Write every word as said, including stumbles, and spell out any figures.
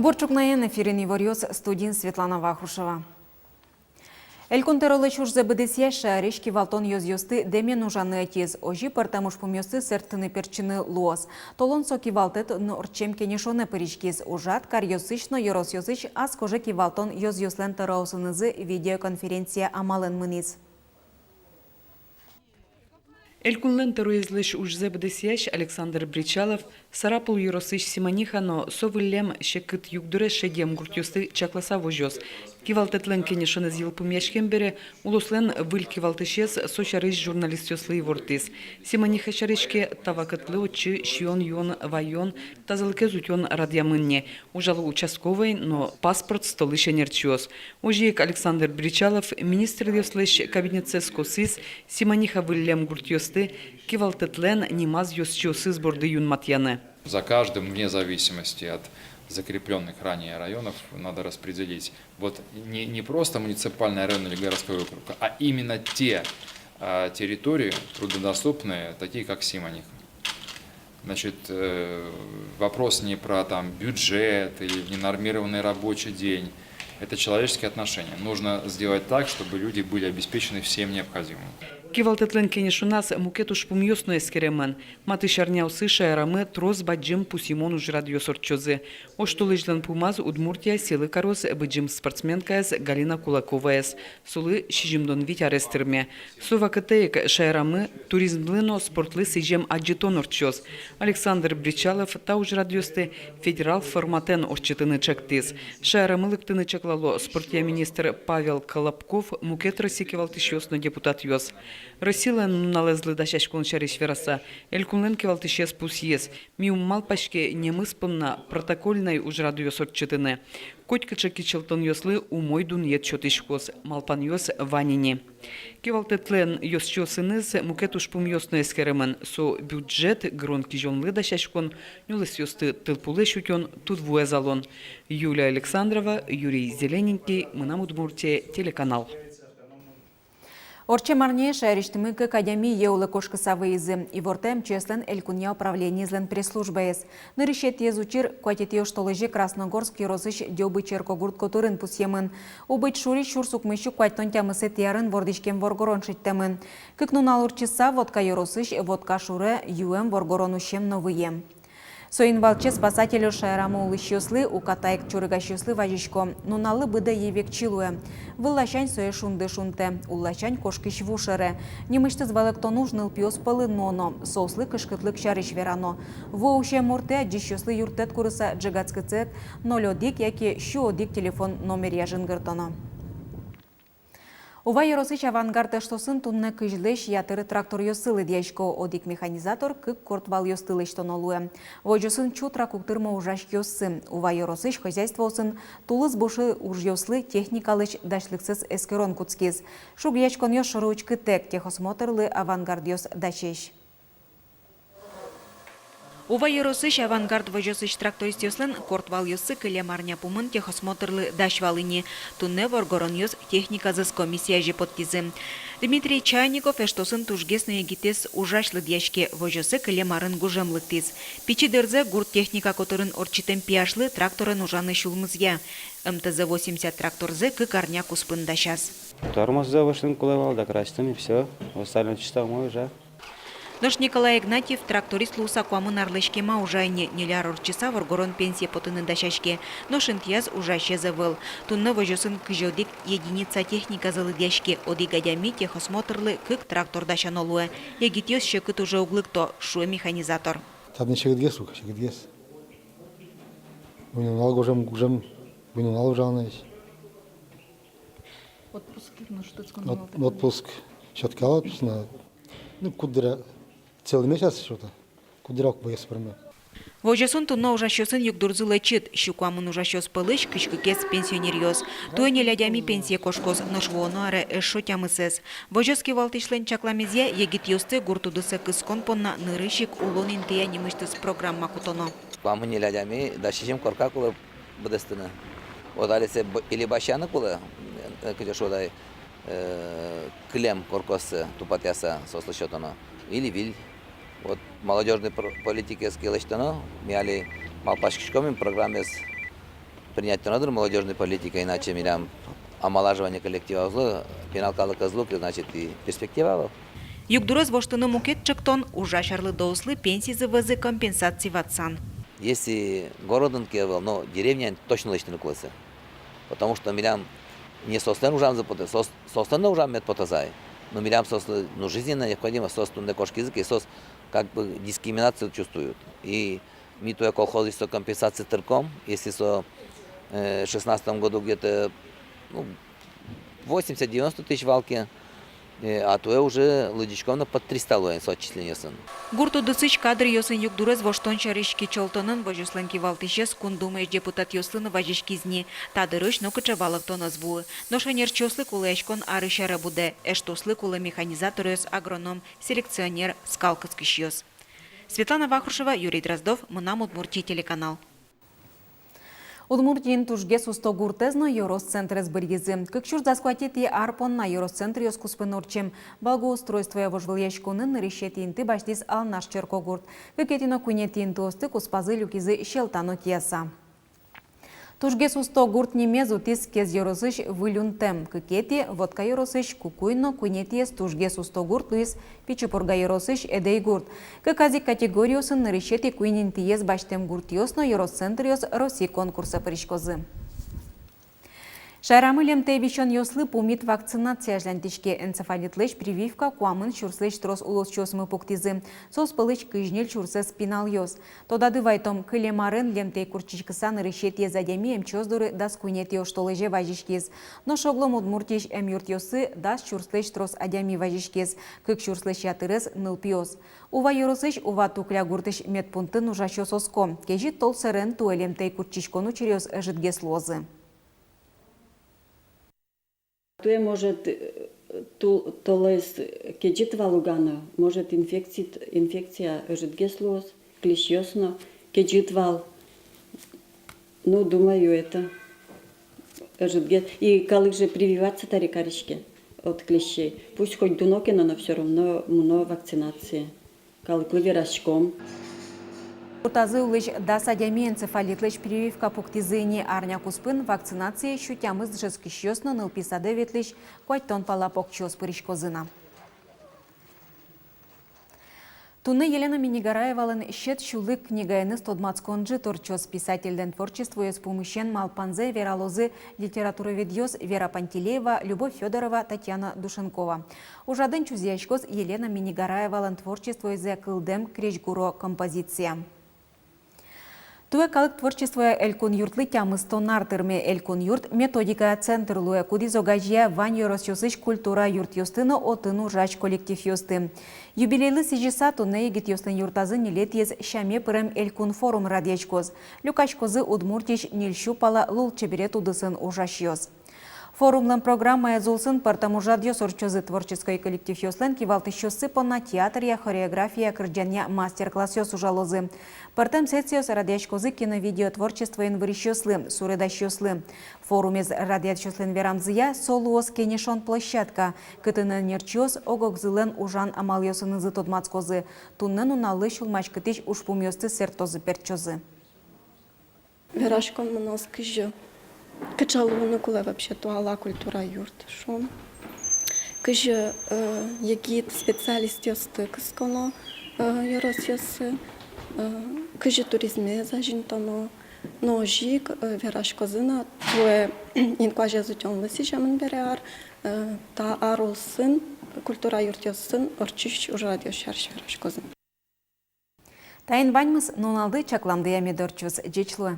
Бур ӵукнаен! Эфирын иворъёс, студиын Светлана Вахрушева. Элькун тӧролэсь ужзэ быдэсъясь шаерысь кивалтон ёзъёсты дэмен ужаны ӧтиз. Озьы пӧртэм ужпумъёсты сэрттыны-пертчыны луоз. Толон со кивалтэт но ортчем кенешонэ пыриськиз. Ужрад каръёсысь но ёросъёсысь ас кожа кивалтон ёзъёслэн тӧроосынызы видеоконференция амалэн мынӥз. Элькунлэн тӧроезлэсь ужзэ быдэсъясь Александр Бречалов Сарапул ёросысь Симониха но со выллем секыт югдуре шедем гуртъёсты чакласа возёз. Кивалтэтлэн кенешонэз йылпумъяськем бере улослэн выль кивалтӥсез со сярысь журналистъёслы ивортӥз. Симониха сярысь ке, та вакытлы отчы сиён-юон ваён, тазалыкез утён радъямын ни. Ужало участковой но паспорт столысь ӧнерчиос. Озьы ик Александр Бречалов министръёслэсь кабинетсэс косӥз Симониха выллем гуртъёсты кивалтэтлэн нимаз ёзчиосыз борды юнматъяны. За каждым, вне зависимости от закреплённых ранее районов, надо распределить вот не, не просто муниципальный район или городской округ, а именно те, а, территории труднодоступные, такие как Симониха. Значит, э, вопрос не про там бюджет или ненормированный рабочий день. Это человеческие отношения. Нужно сделать так, чтобы люди были обеспечены всем необходимым. Кивалтэтлэн кенешоназ мукет ужпумъёс но эскеремын. Матысь арняосы шаерамы трос бадӟым пусйымон ужрадъёс ортчозы. Оштолэзьлэн пумаз Удмуртия сӥлы кароз бадӟым спортсменкаез Галина Кулаковаез. Солы сизьымдон вить арес тырме. Со вакытэ ик шаерамы туризмлы но спортлы сӥзем адӟытон ортчоз. Александр Бречалов та ужрадъёсты федерал форматэн ортчытыны чектӥз. Шаерамы лыктыны чаклало спортъя министр Павел Колобков, мукет Россия кивалтӥсьёс но депутатъёс. Россилэн нуналэзлы дасяськон сярысь вераса, элькунлэн кивалтӥсез пусйиз: ми ум малпаське нимыз понна протокольной ужрадъёс ортчытыны. Котькыӵе кичӧлтонъёслы умой дунъет сётӥськоз, малпанъёс вань ини. Кивалтэтлэн ёзчиосыныз мукет ужпумъёс но эскеремын: со бюджет, гырон-кизёнлы дасяськон, нюлэсъёсты тылпулэсь утён, тудвуэз алон. Юлия Александрова, Юрий Зелененький, «Мынам Удмуртие» телеканал. Ортчем арняе шаерысьтымы кык адями йӧ улэ кошкыса выйизы, ивортэ МЧС-лэн элькунъя управлениезлэн пресс-службаез. Нырысетӥез учыр куатетӥ оштолэзе Красногорск ёросысь Дёбы черкогурт котырын пусъемын. Убыть шурысь сюрс укмыссю куатьтон тямысэтӥ арын вордӥськем воргорон шедьтэмын. Кык нунал ортчыса Вотка ёросысь Вотка шуре юэм воргорон усем но выем. Соин валче спасательёс шаерамы улӥсьёслы, уката ик чорыгасьёслы вазисько: нуналлы быдэ йӧ векчи луэ. Вылласянь сое шунды шунтэ, улласянь кошкись ву шере. Нимысьтыз валэктон уж нылпиос пӧлын нуоно, соослы кышкытлык сярысь верано. Ву усем муртэ адӟисьёслы юрттэт курыса ӝегатскытэк ноль одӥг яке сю одӥг телефон номеръя жингыртоно. Ува ёросысь «Авангард» эштосын туннэ кызьлэсь ятыр тракторъёссы лыдъясько. Одӥг механизатор кык корт валъёсты лэсьтоно луэ. Возёсын чутрак уг тырмо ужасьёссы. Ува ёросысь хозяйствоосын тулыс бушы ужъёслы техникалэсь дасьлыксэс эскерон кутскиз. Шугъяськонъёс шоры учкытэк, техосмотрлы «Авангардъёс» дасесь. Ува ёросысь «Авангард» возёсысь трактористъёслэн корт валъёссы кылем арня пумын техосмотрлы дась вал ини. Туннэ воргоронъёс техниказэс комиссия азе поттӥзы. Дмитрий Чайников эштосын тужгес но егитэз ужась лыдъяське, возёссы кылем арын гужем лыктӥз. Пичи дырзэ гурт техника котырын ортчытэм пияшлы тракторен ужаны сюлмызъя. МТЗ восемьдесят тракторзэ кык арня куспын дасяз. Тормоззэ воштыны кулэ вал, да красьтым, и всё. Остальное чисто умой уже. Нош Николай Игнатьев тракторист луыса куамын арлэсь кема ужа ини. Ньыль ар ортчыса воргорон пенсие потыны дасяське, нош интыяз ужасез ӧвӧл. Туннэ возёсын кызь одӥг единица техниказэ лыдъяське, одӥг адями техосмотрлы кык трактор дасяно луэ. Егитъёс секыт уже уг лыкто, шуэ механизатор. Татын секытгес ук, секытгес. Буйнунал гужем, гужем, буйнунал ужалнэсь. Отпуск, ну, что-то. Отпуск. Всё-таки отпуск на, ну, куддыръя целый месяц что-то. Куддыръя ук боец пырме. Возёсын туннэ ужасьёсын югдурзы лэчыт. Сю куамын ужасьёс пӧлысь кызь кыкез пенсионеръёс. Туэ ньыль адями пенсие кошкоз, нош вуоно аре эшшо тямысэз. Возёс кивалтӥсьлэн чакламезъя, егитъёсты гурт удысэ кыскон понна нырысь ик улон интыя нимысьтыз программа кутоно. Куамын ньыль адями, дас сизьым корка кулэ быдэстыны. Вот али сое б-, или басьяны кулэ, э, кызьы шуод ай, э, кылем коркаоссэ тупатъяса, соослы сётоно, или виль. Вот молодёжной пр-, политикаез ке лэсьтоно, ми али малпаськиськом ини программаез Принять тонадыр молодёжной политика, иначе милям омолаживание коллектива ӧз лу, пинал калык ӧз луы, значит, и перспектива ӧвӧл. Югдурез воштыны мукет ӵектон — ужась арлыдоослы пенсизы вӧзы компенсаци ватсан. Если городын ке ӧвӧл, но деревняын точно лэсьтыны кулэ сое. Потому что милям не соослэн ужамзы потэ, соос, соослэн но ужам мед потоз ай. Но милям соослы, ну, жизненно необходимо, соос туннэ кошкизы ке, соос как бы дискриминацию чувствуют. И ми туэ колхозысь со компенсация тырком, если со, э, шестнадцатом году где-то, ну, восемьдесят-девяносто тысяч вал ке, э, а туэ уже лыдӟиськом но под триста луэ со отчислениосын. Гурт удысысь кадръёсын югдурез воштон сярысь кичӧлтонын возёслэн кивалтӥсез Кун Думаысь депутатъёслы но вазиськиз ни. Та дырысь нокыӵе валэктон ӧз вуы. Нош ӧнерчиослы кулэяськон арысь аре будэ. Эштослы кулэ механизаторъёс, агроном, селекционер, скал кыскисьёс. Светлана Вахрушева, Юрий Дроздов, «Мынам Удмуртие» телеканал. Удмуртиын тужгес усто гуртэз но ёрос центрез быръизы. Кык сюрс дас куатетӥ ар понна ёрос центръёс куспын ортчем благоустройствоя вожвылъяськонын нырысетӥ инты басьтӥз Алнаш черкогурт. Кыкетӥ но куинетӥ интыосты куспазы люкизы Сьӧлта но Кияса. Тужгес усто гурт нимез утӥз Кез ёросысь Выль Унтэм, кыкетӥ — Вотка ёросысь Кукуй но куинетӥез тужгес усто гурт луиз Пичи Пурга ёросысь Эдэй гурт. Кыказ ик категориосын нырысетӥ куинь интыез басьтэм гуртъёс но ёрос центръёс Россия конкурсэ пыриськозы. Шаерамы лемтэй висёнъёслы пумит вакцинация азьланьтӥське. Энцефалитлэсь прививка куамын сюрслэсь трос улосчиосмы пуктӥзы. Соос пӧлысь кызь ньыль сюрсэз пиналъёс. Тодады вайтом, кылем арен лемтэй куртчиськыса нырысетӥез адями эмчиос доры дас куинетӥ оштолэзе вазиськиз. Нош оглом Удмуртиысь эмъюртъёсы дас сюрслэсь трос адями вазиськиз, кык сюрслэсь ятырез — нылпиос. Ува ёросысь Ува Тукля гуртысь медпунктын ужасьёс оско: кезьыт толсэрен туэ лемтэй куртчиськон учыръёс ӧжытгес луозы. Туэ, может, э, ту-, толэз кезьыт вал уга но, может, инфекци-, инфекция ӧжытгес луоз, клещъёс но кезьыт вал. Ну, думаю, это ӧжытгес. И калык же прививаться табере кариське от клещей. Пусть хоть дуно ке но, но всё равно мыно вакцинацие. Калыклы вераськом. Гуртазы улӥсь дас адями энцефалитлэсь прививка пуктӥзы ини. Арня куспын вакцинацие сю тямыс дышетскисьёс но нылпи садэ ветлӥсь куатьтон пала покчиос пыриськозы на. Туннэ Елена Миннигараевалэн «Сьӧд сюлык» книгаеныз тодматскон ӝыт ортчоз. Писательлэн творчествоез пумысен малпанзэ вералозы литературоведъёс Вера Пантелеева, Любовь Фёдорова, Татьяна Душенкова. Ужрадын чузъяськоз Елена Миннигараевалэн творчествоезъя кылдэм «Крезьгуро» композиция. Туэ калык творчествоя элькун юртлы тямыстон ар тырме. Элькун юрт методикая центр луэ, кудӥз огазея вань ёросъёсысь культура юртъёсты но отын ужась коллективъёсты. Юбилейлы сӥзьыса туннэ егитъёслэн юртазы ньылетӥез сяме пырем элькун форум радъяськоз. Люкаськозы Удмуртиысь ньыль сю пала лулчеберет удысын ужасьёс. Форумлэн программаез улсын пӧртэм ужрадъёс ортчозы. Творческой коллективъёслэн кивалтӥсьёссы понна театръя, хореографияя, кырӟанъя мастер-классъёс ужалозы. Пӧртэм сессиос радъяськозы кино-видео творчествоен вырисьёслы, суредасьёслы. Форумез радъясьёслэн верамзыя, со луоз кенешон площадка, кытын ӧнерчиос ог-огзылэн ужан амалъёсынызы тодматскозы, туннэ нуналлы сюлмаськытӥсь ужпумъёсты сэрттозы-пертчозы. Вераськон мыноз, кызьы, кыӵе луыны кулэ вообще туала культура юрт, шуом. Кызьы, э, егит специалистъёсты кысконо, э, ёросъёсы, э, кызьы туризмез азинтоно. Но озьы ик, э, вераськозы на, туэ инкуазез утёнлы сӥземын бере ар, э, та ар улсын культура юртъёсын ортчись ужрадъёс сярысь вераськозы. Таин ваньмыз. Нуналды чакламдыя мед ортчоз. Ӟеч луэ.